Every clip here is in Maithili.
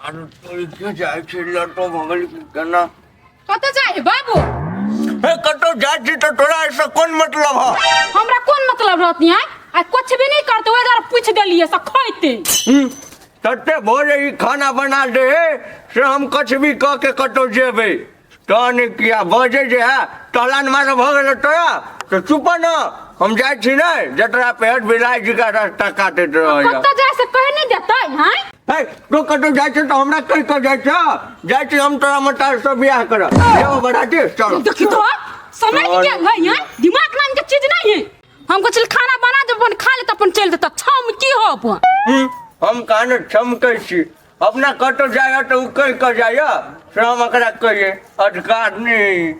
आरो तोड़ के जाइ छै लटो भऽ गेल कि केना। कतऽ जाइ है बाबू? हे, कतौ जाइ छी तऽ तोरा एहिसँ कोन मतलब ह? हमरा कोन मतलब रहत यहाँ? आ कुछ भी नहीं करते, ओहि दुआरे पूछ देलिए से खैते। तते भोरे ई खाना बना दे हे से हम कुछ भी कऽ के कतौ जेबै तहन किया बजै जे है टहलान मारे भऽ गेल तोरा तऽ चुप न, हम जाइ छी ने जतरा पेट बिलाइ जी का रास्ता काटैत रहैया। कतऽ जाइ से कहे नहीं देतै हैं? हे, तू कतौ जाइ छै तऽ हमरा कहि कऽ जाइ छ? जाइ छी हम तोरा मतार से बियाह करब जेबो बराती, चल। देखी तो समझ गेल है हैं? दिमाग नाम के चीज नहीं है। हम कुछ खाना बना दे, अपन खा लेते, अपन चल देता। छम की हो अपन? हम कहाँ छमकै छी? अपना कतौ जाइए तऽ ओ कहि कऽ जाइए से हम एकरा कहियै अधिकार नहि।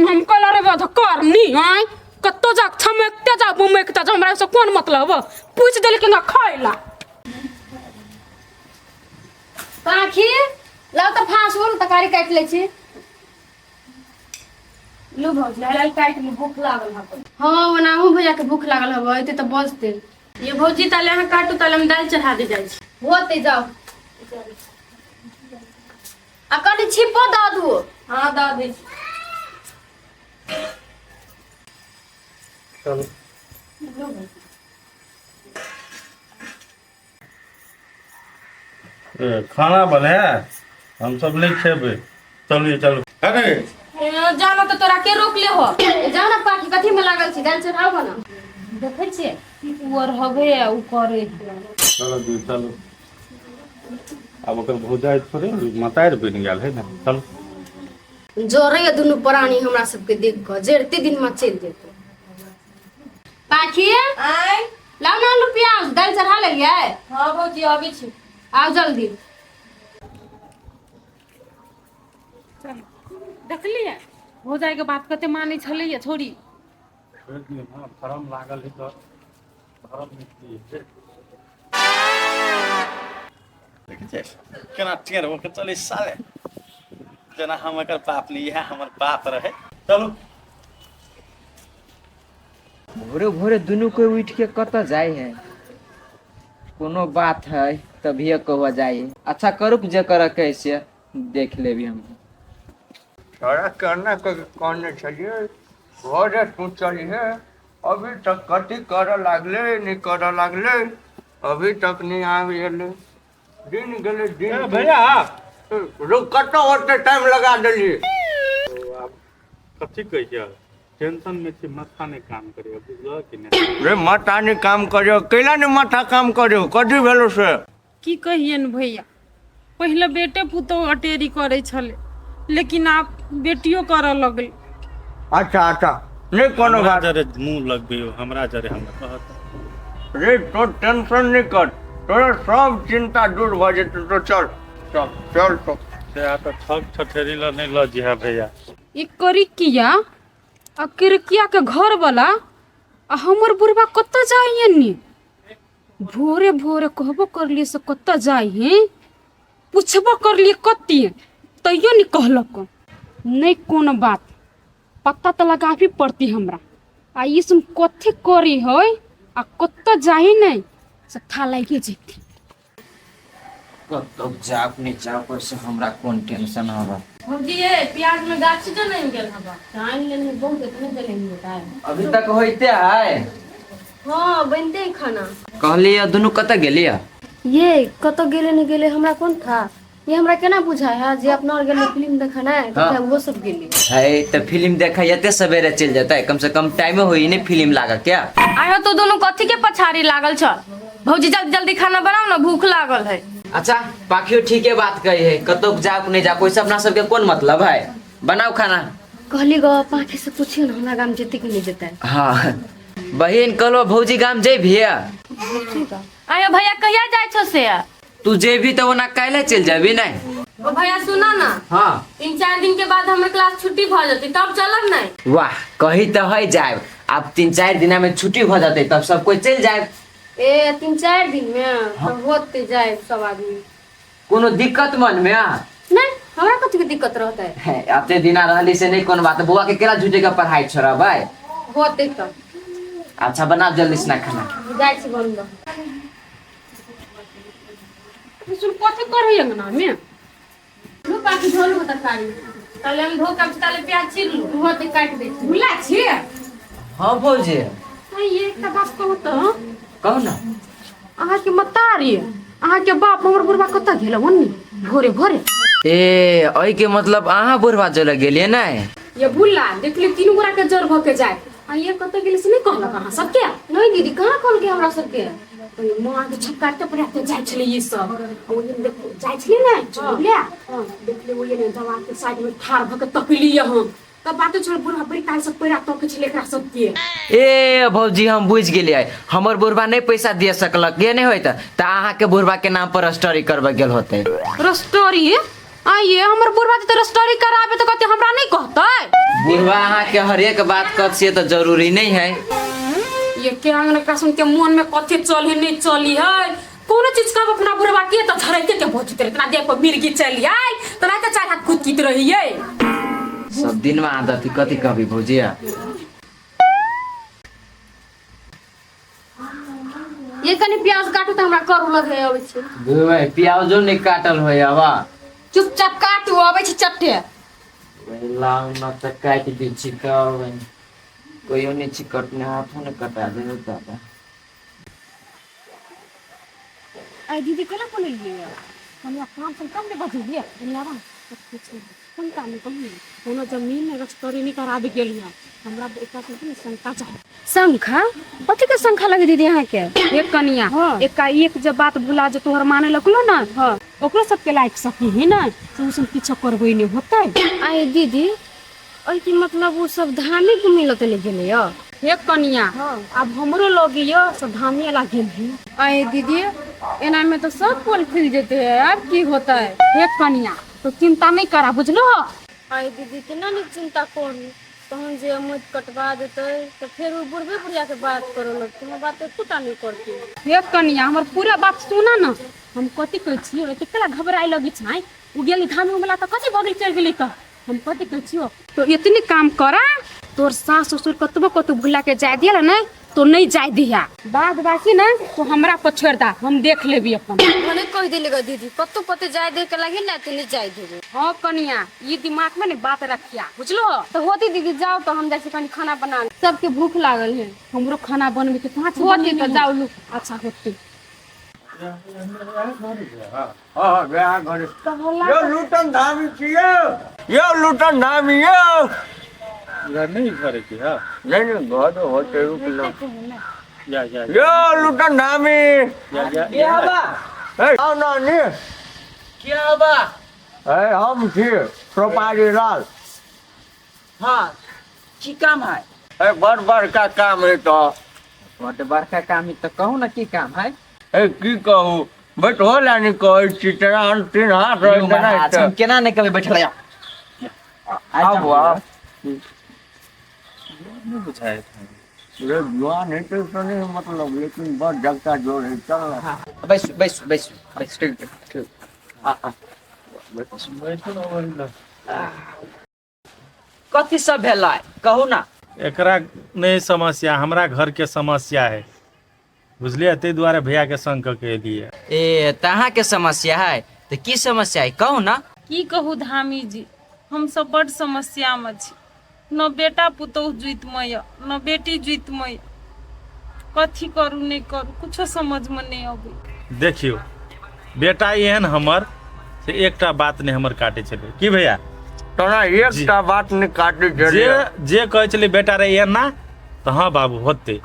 हम कहल रे अधिकार नहीं आय, कतौ जा छमकते जा बुमकते जा, हमरा से कोन मतलब? पूछ देल कि ना खाइला। पाखी लाउ तऽ फाँसुल, तरकारी काटि लै छी। लू भौजी, लाल काटि लू, भूख लागल हबे। हाँ, ओनाहू भैया के भूख लागल हबे, अइते तऽ बजते। ये भौजी, ताले अहाँ काटू, ताले हम दालि चढ़ा दे जाइ छी। होते जाओ, आ कनि छिपो दऽ दू। हाँ, दऽ दै छी। चलू। ए, खाना बने हम सब नहीं खेबे, चलिए चलू। अरे ए, जानो तऽ तोरा के रोक ले हो? जाओ ना पाखी, कथी में लागल छी? दालि चढ़ाउ ना। देखै छियै, उ और हवे आ उ करे। चलो जी, चलू। आब ओकर भौजाइ थोड़े मतारि बनि गेल है ने, चलू। जरैया दुनू प्राणी हमरा सबके देख कऽ, जरते दिन में चलि जेतै। पाखी। आय। लाउ ना आलू प्याज, दालि चढ़ा लेलियै? हाँ भौजी, अबै छी। आउ जल्दी। देखलियै भौजाई के बात कते मानै छलैया छोरी। छोड़ि दियौ ने, भरम लागल है तऽ भरम निकली है। देखै छियै केना टेढ़ हो के चलै साले, जेना हम एकर बाप नहीं, इएह हमर बाप रहै। चलू। भोरे भोरे दुनू कोई उठ के कतऽ जाइ है? कोनो बात है तभिए कहवा जाइ है। अच्छा करू जे करऽ के है से देख लेबी हम। तोरा केना कऽ कहने छलियै घरे तू चलिहे, अभी तक कथी करऽ लागलै? नहि करऽ लागलै, अभी तक नहि आबि गेलै। दिन गेलै दिन। ए भैया। रुक, कतऽ ओते टाइम लगा देलियै? आब कथी कहियै, टेंशन में छी, माथा नहि काम करैया, बुझलह कि नहि? रे, माथा नहि काम करियो? कैला नहि माथा काम करियो? कथी भेलो से? की कहियनि भैया, पहिले बेटे पुतोह अटेरी करै छलै, लेकिन आब बेटियो करऽ लगलै। अच्छा अच्छा, नहि कोनो हमरा बात। जरे मुँह लगबियौ, हमरा जरे हमरा कहत। रे, तो टेंशन नहि कर, तोरा सब चिंता दूर भऽ जेतौ। तो चल चल चल तो। से आ तऽ ठग ठठेरी लऽ नहि लऽ जिहा भैया। ई करिकिया आ किरकिया के घर वाला आ हमर बुढ़बा कतऽ जाइए नी? भोरे भोरे कहबो करलिए से कतऽ जाइ है, पुछबो करलिए कते, तैयो नहीं कहलक। नहीं कोनो बात, पता तऽ लगाबी पड़ती हमरा। आ ई सुन कथी करी है आ कतऽ जाही नहीं से था लागे जेती। कतौ जाओ नहीं जाओ, ओहिसे हमरा कोन टेंशन हवा? भौजी ये, प्याज में गाछी तो नहीं गेल हवा? जान लेने बहुत इतने जलेंगे बताए। अभी तक होइते है? हाँ, बनते है खाना। कहली दुनू कतऽ गेलियै? ये कतऽ गेले नहीं गेले हमरा कोन था? ये हमरा केना बुझाय है जे अपना और गेले फिल्म देखना है तो हाँ। वो सब गेले है तऽ फिल्म देखै एते सवेरे चलि जेतै? कम से कम टाइमे होई नहीं फिल्म लागऽ क्या। आयो तो दोनों कथी के पछाड़ी लागल छ? भौजी, जल्दी जल्दी खाना बनाओ ना, भूख लागल है। अच्छा पाखियो ठीके बात कही है, कतौ जाओ नहीं जाओ ओहिसे अपना सबके कोन मतलब है? बनाओ खाना। कहली गो पाखी से पूछियो ना, हमरा गाम जेते कि नहीं जेते। हाँ बहिन, कहलो भौजी गाम जेबही? आयो भैया, कहिया जाइ छो से? तू जेबही तऽ ओना काल्हि चलि जेबही नहीं? ओ भैया, सुना ना। हाँ। 3-4 दिन के बाद हमर क्लास छुट्टी भ जेतै, तब चलब नहीं? वाह, कही तऽ है जायब। आब 3-4 दिना में छुट्टी भऽ जेतै तब सब कोई चलि जायब। ए 3-4 दिन में तो होते जाए सब आदमी। कोनो दिक्कत मन में? नहीं, हमरा कथी के दिक्कत रहता है? एते दिना रहली से नहीं कोनो बात। बौआ के केना झूठे के पढ़ाई छोड़बै? होते तो। अच्छा, बनाब जल्दी से ना खाना। जाइ छी बनबऽ। सुन कथी करै अंगना में? लू बाकी धो लू तरकारी। ताले हम धो के ताले प्याज चीर लू। होते काटि दै छी। भुला छियै? हाँ भौजी। ये एकटा बात कहू तऽ। कहू ना। अहाँके मतारी, अहाँके बाप हमर बुढ़बा कतऽ गेल ओन्नी भोरे भोरे? ए एहि के मतलब अहाँ बुढ़वा जले गेलियै ने? ये भुल्ला देखली तीनू गोरा के जर भऽ के जाय आ ये कतऽ गेलै से नहि कहलक अहाँ सबके? नहीं दीदी, कहाँ कहलकै हमरा सबके? ओहि माँ के छक्का के पड़ाते जाइ छलै ई सब। ओहि दिन देखो जाइ छलै ने चुगलिया, देखली ओहि ने दवा के साइड में ठाढ़ भऽ के तकली हम तब बाते छोड़ बुढ़ा बड़ी काल से पैरा तकै छलै एकरा सबके। ए भौजी, हम बुझि गेलियै, हमर बुढ़वा नहि पैसा दिए सकलक ये नहि होइत तऽ अहाँके बुढ़वा के नाम पर स्टोरी करबै गेल होतै। रस्टोरी आइए हमर बुढ़वा तऽ रस्टोरी कराबे तऽ कहते हमरा नहि कहतै। बुढ़वा अहाँके हरेक बात कहत से तऽ जरूरी नहि है। ये के आंगन एकरा सुन के मन में कथी चली नहीं चली है कोनो चीज का अपना बुढ़वा के तऽ झरैते के पहुंचते रहे, इतना देह पर मिर्गी चली आई तऽ नहीं तऽ चार हाथ कुदकित रहिए। सब दिन में आदत है, कथी कहबी भौजी? ये कनी प्याज काटू तऽ हमरा करू लगे अबै छै। प्याजो नहि काटल होय आबा। चुपचाप काटू, अबै छी चट्टे। लाउ न तऽ काटि दै छी, कहबै कोइयो नहि छी कटने, हाथो नहि कटा देबै दादा। आई दीदी केना बोलेलियै? कनिया काम से कम नहि बजेलियै। कनिया बा शंका नहि कहू, कोनो जमीन रजिस्ट्री नहि कराबे गेलियै, हमरा एकरा सबके ने शंका चाही। शंखा? कथी के शंखा लगे दीदी अहाँके? एक कनिया। हाँ। एका एक जब बात भुला जे तोहर माने लगलो ना। हाँ। ओकरो सबके लायक सकी है ना से उ सब किछो करबै नहि होतै। आइ दीदी, एहि मतलब ओ सब धामी घूमी लऽ तऽ नहि गेलैया? हे कनिया। हाँ। आब हमरो लगियो सब धामी ला गेल है। आए दीदी, एना में तो सब पोल खुल जेते है, अब की होता है? हे कनिया, तो चिंता नहीं करा, बुझलो? आइ दीदी, केना नहि चिंता करू? तहन जे मौत कटवा देतै तऽ फेर ओ बुढ़बे बुढ़िया के बात करऽ लगतै, हमर बात एकोटा नहि करतै। हे कनिया, हमर पूरा बात सुना ना। हम कथी कहै छियो, एते केला घबराए लगी छै? उ गेली धामी वाला तऽ कथी भऽ गेल, चलि गेली तऽ हम कथी कहै छियो, तो इतनी काम करा, तोर सास ससुर कतबो कतौ भुला के जाय दिया ने तो नहीं जाय दिया, बाद बाकी ना तो हमरा पर छोड़ दा, हम देख लेबी अपन। भने कहि देली ग दीदी, कतौ कतौ जाय दे के लागी ना तऽ नहि जाय देबै। हाँ कनिया, ई दिमाग में ने बात रखिया, बुझलो? तऽ होती दीदी, जाओ तऽ हम जाइ छी कनि खाना बना, सबके भूख लागल है। हमरो खाना बनबे के कहाँ छै। होती तऽ जाउ लू। अच्छा होती। हाँ, गया घर। यो लूटन धामी छियै, यो लूटन धामी यो। इधर नहीं घर की है? नहीं नहीं, घर होते, रुक लो। या या। यो लूटन धामी। या या। ए, आओ ना नी। क्या बा? ए, हम छी सोपारी लाल। हाँ, की काम है? ए, बड़ बड़का काम है तो। बड बड़का काम है तऽ कहू ना, की काम है? ए, की कहू, बैठो ला नहीं कहै छी, तेरा हम तीन हाथ रहे। यौ महाराज, हम केना नहि कहबै, बैठल आउ। आबू आब। नहीं बुझाए था। रे जुआन है तो नहीं मतलब, लेकिन बड़ जगता जोर है, चल ना। बैसू बैसू बैसू बैसू। ठीक ठीक। बैठो ना वही ना। कथी सब भेलै, कहू ना। एकरा नहीं समस्या, हमरा घर के समस्या है, बुझलियै? ताहि दुआरे भैया के संग कऽ के एलियै। ए तऽ अहाँके समस्या है तऽ की समस्या है, कहू ना। की कहू धामी जी, हमसब बड समस्यामे छी। न बेटा पुतोहु जुतिमे यऽ, न बेटी जुतिमे यऽ। कथी करू नहि करू, कुछो समझमे नहि अबै। देखियौ, बेटा एहन हमर से एकटा बात नहि हमर काटै छलै, की भैया? तोरा एकटा बात नहि काटै जे छलै। जे कहै छलै बेटा रे एना तऽ हँ बाबू होतै।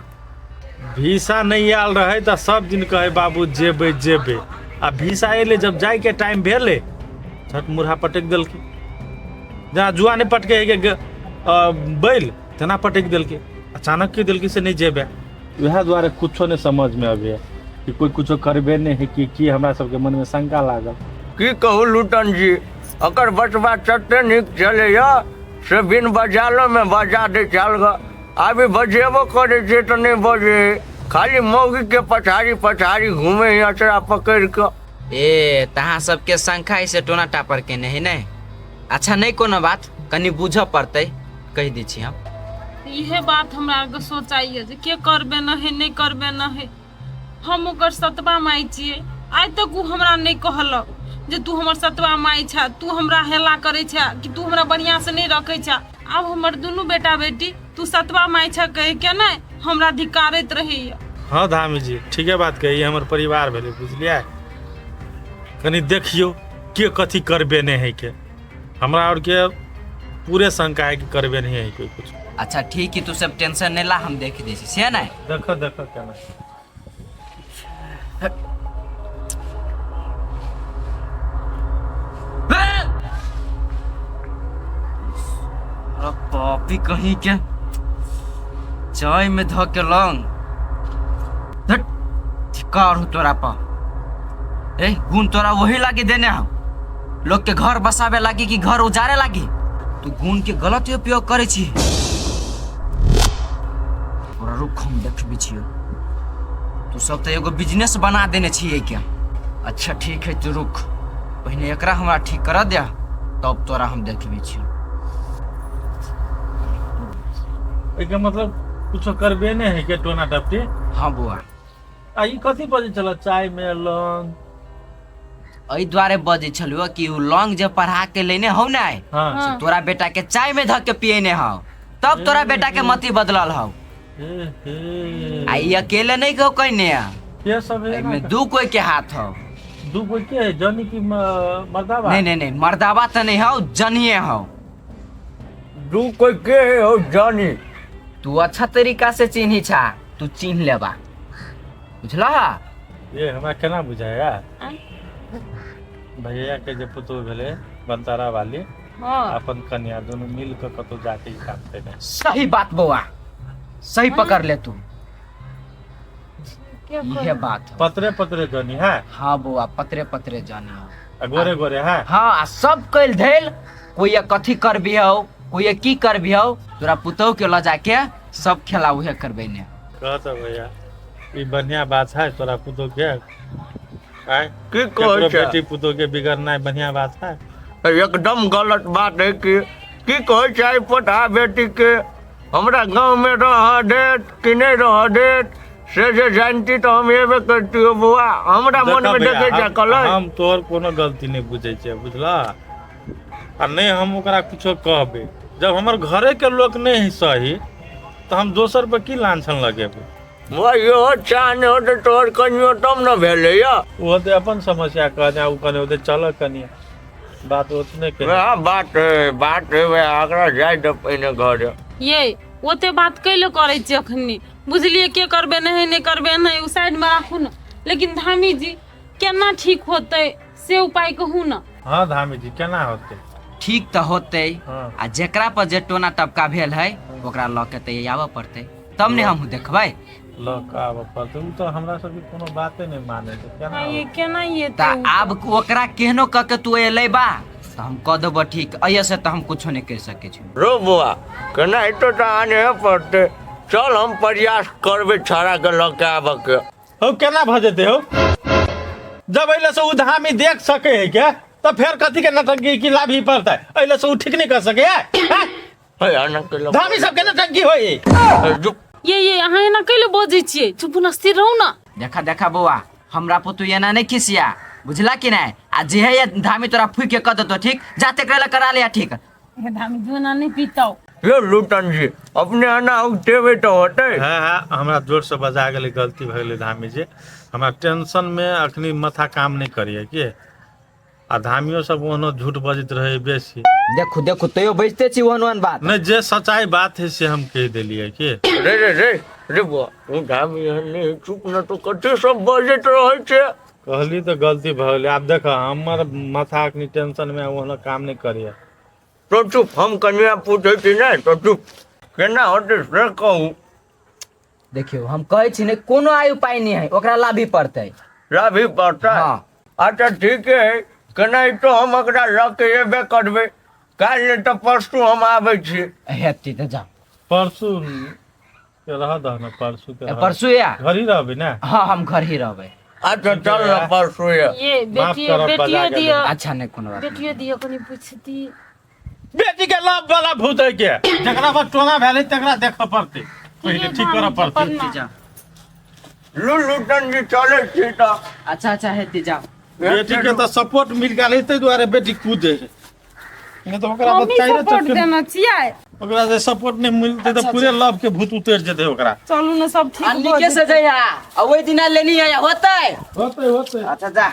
भीसा नहि आयल रहै तऽ सब दिन कहै बाबू जेबै जेबै, आ भीसा एलै, जब जाइके टाइम भेलै, झट मुरहा पटकि देलकै। जेना जुआ नहि पटकै है के बैल, तेना पटकि देलकै। अचानक की देलकै से नहि जेबै। वएह दुआरे कुछो नहि समझमे अबैए कि कोइ कुछो करबे नहि है कि की, हमरा सबके मनमे शंका लागल। की कहू लूटन जी, अकर बचबा तते नीक चलैया से बिन बजालोमे बजा दै चल ग। आबी बजेबो करै छै तऽ नहि बजे, खाली मौगीके पछाड़ी पछाड़ी घूमे अचरा पकड़ि कऽ। ए तऽ अहाँ सबके शंखा से टोना टापर केने है ने? अच्छा, नहि कोनो बात, कनि बुझऽ पड़तै, कहि दै छी हम। इहे बात हमरा आरके सोचाइए जे के करबे न है, नहि करबे न है। हम ओकर सतबा माय छियै। आइ तक ओ हमरा नहि कहलक जे तू हमर सतवा माय छह, तू हमरा हेला करै छह कि तू हमरा बढ़िआँसँ नहि रखै छह। आब हमर दुनू बेटा बेटी तू सतवा माय छह कहि के नहि हमरा धिकारैत रहैया। हँ धामी जी, ठीके बात कही, हमर परिवार भेलै, बुझलियै? कनि देखियौ के कथी करबे नहि है के, हमरा आरके पूरे शंका है कि करबे नहीं है कोई कुछ। अच्छा ठीक है, तू सब टेंशन नहीं ला, हम देख दै छी से नहीं। देखो देखो केना। पापी कहीं के चाय में धो के लौंग धट धिकार हो तोरा पर। ए गुण तोरा वही लागी देने हम, लोग के घर बसावे लागी कि घर उजारे लागी? तू गुण के गलत उपयोग करे छी। तोरा रुक हम देखबे छियो, तू सब तो एगो बिजनेस बना देने छियै के। अच्छा ठीक है, तू रुक, पहिने एकरा हमरा ठीक कर दे तब तोरा हम देखबे छियो। एके मतलब कुछो करबे नहीं है के टोना टपटी? हाँ बुआ। आ ई कथी बजै छल चाय में लौंग? एहि दुआरे बजै छलुआ कि उ लौंग जे पढ़ा के लेने हौ ने, हाँ। से तोरा बेटा के चाय में धऽ के पियने हौ, तब तोरा बेटा के मति बदलल हौ। हे हे। आ ई अकेले नहीं कहो कहने, के सब है? एहिमे दू कोई के हाथ हौ। दू कोई के है? जनी की मर्दाबा? नहीं नहीं नहीं, मर्दाबा तो नहीं हौ, जनिए हौ। दू कोई के है हो जानी? तू अच्छा तरीका से चिन्ही छा, तू चिन्ह लेबा, बुझला? ये हमरा केना बुझाया भैया के जे पुतोह भेलै बनतारा वाली, हाँ। अपन कन्या दुनू मिल के कतौ जाके ई काम केने। सही बात बौआ, सही पकड़ ले तू, इहे बात हौ। पतरे पतरे जनी है? हाँ बौआ, पतरे पतरे जानी हौ। आ गोरे गोरे है? हाँ, आ सब कैल धैल कोई कथी करबी हौ, कोई की करबी हौ, तोरा पुतोह के ल जाके सब खेला उहे करबे ने। कहत भैया ई बढ़िया बात है तोरा पुतोह के? आय की केकरो कहै छै? बेटी पुतोह के बिगड़नाइ बढ़िया बात है? एकदम गलत बात है। कि की कहै छै पोता बेटी के हमरा गाँव में रह देत कि नहीं रह देत से जे जानती तो हम एबे करतियो बौआ, हमरा मन में देखऽ देखै भैया, छै कलै। हम तोहर कोनो गलती नहि बुझै छियै, बुझलह? आ नहि हम ओकरा कुछो कहबै, जब हमर घरे के लोक नहि है सही तऽ हम दोसर पर की लांछन लगेबै? बौआ इहो चाह नहि होतै तोहर कनियो तब ने भेलैया। ओ तऽ अपन समस्या कहने, ओ कने ओते चलऽ कनिया बात ओतने के वएह बात है, बात है वएह, एकरा जाय दे पहिने घर। ये ओते बात कैले करै छी अखनी, बुझलियै? के करबे नहीं नहि करबे नहीं, ओ साइडमे राखू ने, लेकिन धामी जी केना ठीक होतै से उपाय कहू ने। हाँ धामी जी, केना होतै? ठीक तऽ होतै। हाँ। आ जेकरा पर जे टोना टपका भेल है ओकरा लऽ के तऽ आबऽ पड़तै, तब ने हमहूँ देखबै। लऽ कऽ आबऽ पड़तै? ओ तऽ हमरा सबके कोनो बाते नहि मानै छै, केना ये होतै? केना एतै? तऽ आब ओकरा केहनो कऽ के तू एलै बा तऽ हम कऽ देबऽ ठीक, एहिसँ से तऽ हम कुछो नहि करि सकै छी। रो बौआ, केना हेतौ तऽ आनहे पड़तै, चल हम प्रयास करबै छाड़ा के लऽ के आबऽ के। हौ केना भऽ जेतै हौ? जब एहि से ओ धामी देख सके है के तऽ फेर कथी के नटंकी की लाभी पड़तै? एहि से ओ ठीक नहि कऽ सके है? हैं? है आना के लऽ धामी सबके नटंकी होई। चुप। ये अहाँ एना कैले बजै छियै? चुप न, स्थिर रहू ने। देखा देखा बौआ, हमरा पुतू एना नहीं खिसिया, बुझला कि नहीं? आ जे है ये धामी तोरा फूक के कह देतो ठीक, जाते करे करा लिया ठीक। हे धामी जो एना नहि पीतौ। यो लूटन जी, अपने आना उठेबै तऽ होतै। हाँ हाँ, हमरा जोर से बजा गेलै, गलती भऽ गेलै धामी जी, हमरा टेंशन में अखनी माथा काम नहीं करिए के, आ धामियो सब ओहनो झूठ बजैत रहे बेसी। देखू देखू, तैयो बजते छी ओहन ओहन बात। नहीं, जे सच्चाई बात है से हम कह देलिए के। रे रे रे रे बौआ, तू धामी एहन नहि, चुप न, तो कते सब बजैत रहै छै। कहली तऽ गलती भऽ गेलै। आब देख हमर माथा अखनी टेंशन में ओहनो काम नहीं करिए। तो चुप, हम कनिया पूछै छी नहि तो चुप, केना होतै से कहू। देखियौ हम कहै छी ने, कोनो आइ उपाय नहीं है, ओकरा लाभी पड़तै। लाभी पड़तै? हाँ। अच्छा ठीक है, केना तो हम एकरा लऽ के एबे करबै, काल्हि नहि तऽ परसू हम आबै छी। हेतै तऽ जाउ। परसू के रह दह ने, परसू के ए, रह। परसू या? घर ही रहबै ने? हाँ हम घर ही रहबै। अच्छा चल न परसू ये। ये माफ बेटियो करब, बजा बेटियो गेलै। दिअ। अच्छा नहीं कोनो बात नहीं। बेटियो दिअ कनि पूछती। बेटी के लाभ वाला भूत है के, जकरा पर टोना भेलै तकरा देखऽ पड़तै पहिले, ठीक करऽ पड़तै। जा। लू लूटन जी चलै छी तऽ। अच्छा अच्छा हेतै जाओ। बेटी के तऽ सपोर्ट मिल गेल है, ताहि दुआरे बेटी कूदे है, नहीं तऽ ओकरा हमही तऽ चारि सपोर्ट चक्कर देने छियै। ओकरा जे सपोर्ट नहीं मिलते तऽ पूरे लव के भूत उतर जेतै ओकरा। चलू ने, सब ठीक आ भऽ नीके से जेतै। जइहा आ ओहि दिना लेनी है होतै। होते होते। अच्छा जा।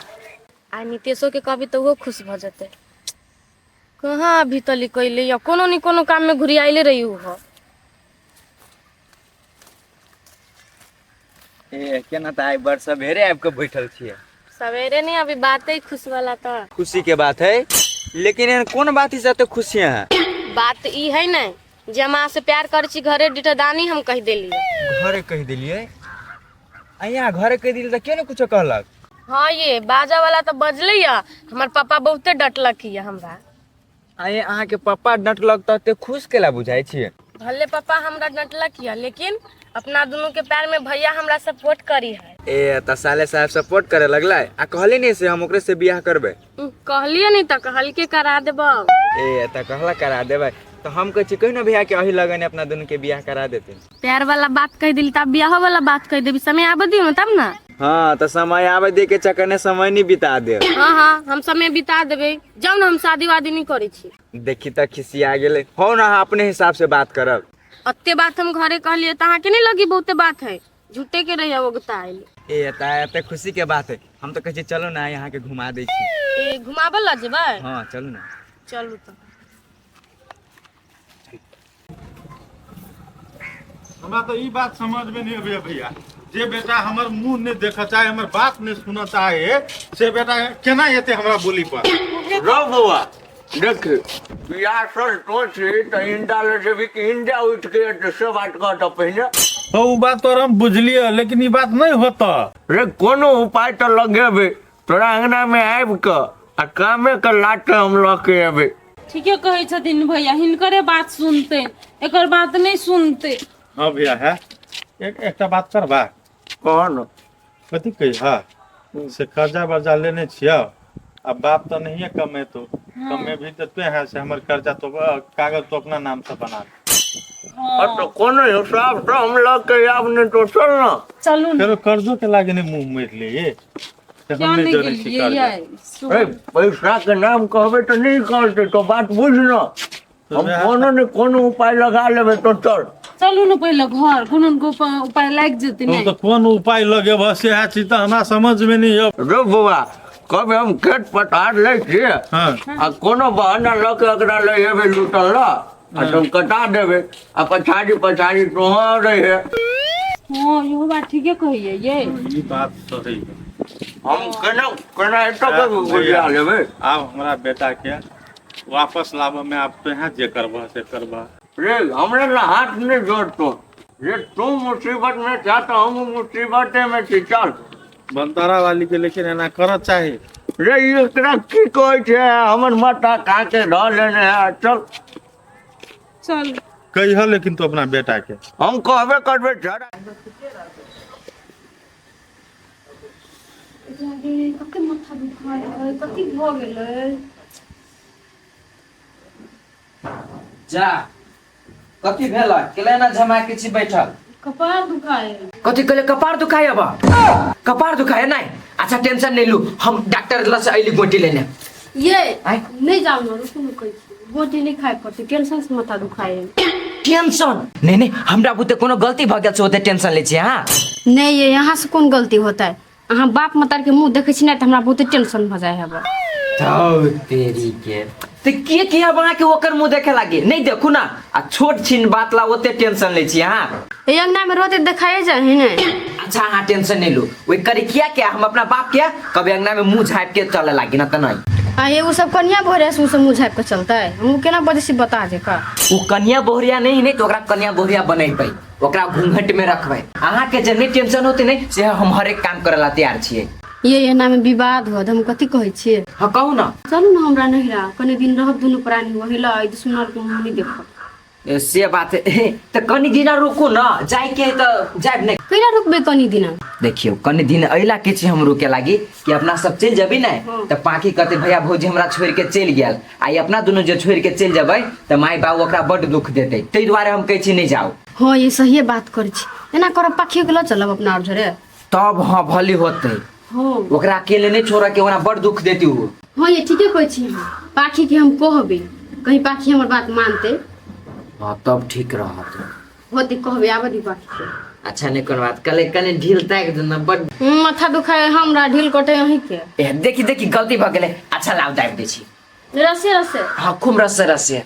आ नितेशो के कहबी तऽ ओहो खुश भऽ जेतै। कहाँ अभी तली कैले या कोनो ने कोनो काम में घुरियाइले रही ओहो। ए केना तऽ आइ बड़ सवेरे आबि कऽ बैठल छियै? सवेरे नहीं, अभी बात ही खुश वाला तो। खुशी के बात है, लेकिन एहन कोन बात है से एते खुशी है? बात ई है ने जे हम अहाँ से प्यार करै छी, घरे डिठदानी हम कहि देलियै। घरे कहि देलियै? आ यहाँ घरे कहि देलियै तऽ के ने कुछो कहलक? हाँ ये बाजा वाला तऽ बजले या, हमर पापा बहुते डटलक या हमरा। आये अहाँके पप्पा डटलक तऽ एते खुश केला बुझाइ छियै? भले पापा हमरा डटलक या, लेकिन अपना दुनू के प्यार में भैया हमरा सपोर्ट करी है। ए तऽ साले साहब सपोर्ट करे लगलै आ कहली नहीं से हम ओकरे से बियाह करबै? कहलियै नहीं तऽ कहलके करा देबौ। ए तऽ कहला करा देबै तऽ हम कहै छी कहि ने भैया के अही लगन अपना दुनू के बियाह करा देते। प्यार वाला बात कहि देली तब बियाहो वाला बात कहि देबी, समय आबे दियौ ने तब ना। हाँ तऽ समय आबे दे के चक्कर में समय नहीं बिता दे। हाँ हाँ हम समय बिता देबै, जाउ ने, हम शादी वादी नहीं करै छी। देखी तऽ खिसिया गेलै। हो ना, अहाँ अपने हिसाब से बात करब। अते बात हम घरे कहलियै तऽ अहाँके नहीं लगी? बहुते बात है, झूठे के रहिए ओगतायल। ए तऽ एते खुशी के बात है, हम तऽ कहै छी चलू ना यहाँ के घुमा दै छी। ए घुमाबऽ लऽ जेबै? हाँ चलू ना। चलू तऽ। हमरा तऽ ई बात समझ में नहीं अबैया भैया, जे बेटा हमर मुंह नहीं देखऽ चाहे, हमर बात नहीं सुनऽ चाहे, से बेटा केना एते हमरा बोली पर? रौ बौआ देख, बियाह सल तो छी तऽ इंडा ले जेबी कि इंडा उठि के एतै, से बात कह तऽ पहिने। हो उ बात तोर हम बुझलियै, लेकिन ई बात नहीं होता। रे कोनो उपाय तऽ लगेबै, तोरा अंगना में आबि कऽ आ कामे के लाटे हम लऽ के एबै। ठीके कहै छथिन भैया, हिनकरे बात सुनते, एकर बात नहीं सुनते। हाँ भैया है, एक एकटा बात करबा? कह न। कथी कही? हाँ से कर्जा वर्जा लेने छियै आ बाप तऽ नहिये कमेतो, कमेबही तऽ तों है, से हमर कर्जा तो कागज तो अपना नाम से बना दे। हाँ तऽ कोनो हिसाब से हम लऽ के आब, नहीं तो चल ना। चलू ने। फेरो कर्जो के लागे नहीं मुंह मारि लिए से हम क्या नहीं नहीं जनै छी गेलियै कर्जा। ए पैसा के नाम कहबै तऽ नहीं कहतै, तो बात बुझ न, हम कोनो ने कोनो उपाय लगा लेबै, तो चल। चलू ने पहिले घर, कोनो ने कोनो उपाय लागि जेतै। हम नहि तऽ कोन उपाय लगेबह सेहा चीज तऽ हमरा समझ में नहीं अब। रे बौआ, कभी हम खेत पथार लै छियै आ कोनो बहाना लऽ के एकरा लऽ एबै लूटल लऽ आ हम कटा देबै आ पछाड़ी पछाड़ी तोहर रहे। हाँ इहो बात ठीके कहैये ये। ई बात सही है। हम केना केना एतऽ के गुजिया लेबै। आब हमरा बेटा के वापस लाबऽ में आब तोहे जे करबह से करबह। रे हमरा ना हाथ नहीं जोड़तो रे, तू मुसीबत में था तो हम मुसीबते में थी, चल। बनतारा वाली के लेकिन एना करऽ चाही। रे ई एकरा की कहै छै, हमर माथा खा के धऽ लेने है, चल। चल। कहिह लेकिन तू अपना बेटा के। हम कहबे करबै जरा। कते माथा दुखाय है, कथी भऽ गेलै? जा कथी भेल? केला ना झमा के छी बैठल? कपार दुखाय है। कथी कहले? कपार दुखाय? अब कपार दुखाय नहीं? अच्छा टेंशन नहीं लू, हम डॉक्टर ल से अइली गोटी लेने। ये आय? नहीं जाउ ना, रुकू ने, कहै छी गोटी नहीं खाय पड़तै, टेंशन से माथा दुखाय है। टेंशन नहीं नहीं, हमरा बुते कोनो गलती भ गेल छै ओते टेंशन लै छी हां? नहीं ये यहाँ से कोन गलती होता है, अहाँ बाप मतार के मुंह देखै छी ने तऽ हमरा बहुते टेंशन भऽ जाइ है। धौ तेरी के, तऽ के के अब अहाँके ओकर मुंह देखे लागी? नहीं देखू ना, आ छोट छिन बात ला ओते टेंशन लै छी अहाँ। ए अंगना में रहते देखाए जाइ है ने। अच्छा अहाँ टेंशन नहीं लू, ओहि करिकिया के हम अपना बाप के कभी अंगना में मुंह झाँप के चले लागी ना तऽ नहीं। आ ये उ सब कनिया भोरे से उ सब मुंह झाँप के चलतै? हम केना बजै छी बता जे का। ओ कन्या बोहरिया नहीं नहीं तो ओकरा कन्या बोहरिया बनेबै, ओकरा घूंघट में रखबै। अहाँके जे नहीं टेंशन होते नहीं से हम हरेक काम करे ला तैयार छियै। ये एना में विवाद होत, हम कथी कहै छियै। हाँ कहू ना। चलू ना हमरा नहिरा, कनी दिन रहब दुनू प्राणी, वही ला ई दुश्मन के मुंह नहीं देखब। ए, से बात है तऽ कनी दिना रुकू ना, जाय के है तऽ जायब नहीं। कैला रुकबै कनी दिना? देखियौ कनी दिन अइला के छै हम रुके लागी कि अपना सब चलि जेबै ने तऽ पाकी कहते भैया भौजी हमरा छोड़ि के चलि गेल, आ ई अपना दुनू जे छोड़ि के चलि जेबै तऽ माय बाबू ओकरा बड्ड दुख देतै, ताहि दुआरे हम कहै छी नहि जाउ। हाँ ये सहिए बात करै छी, एना करब पाखियो के लऽ चलब अपना और झरे तब हाँ भली होतै। हाँ। ओकरा अकेले नहीं छोड़ के, ओकरा बड़ दुख देती हो। हाँ, ये ठीके कहै छी अहाँ। पाखी के हम कहबै, कहीं पाखी हमर बात मानते। हाँ, तब ठीक रहत। होते, कहबै, आबऽ दी पाखी के। अच्छा, नहीं कोनो बात, कले कने ढील ताकि दे ना बड़। माथा दुखाय हमरा, ढील कटे अहीं के। ए, देखी देखी, गलती भऽ गेलै। अच्छा, लाउ, दाबि दै छी। रसे रसे। हाँ, खूब रसे रसे।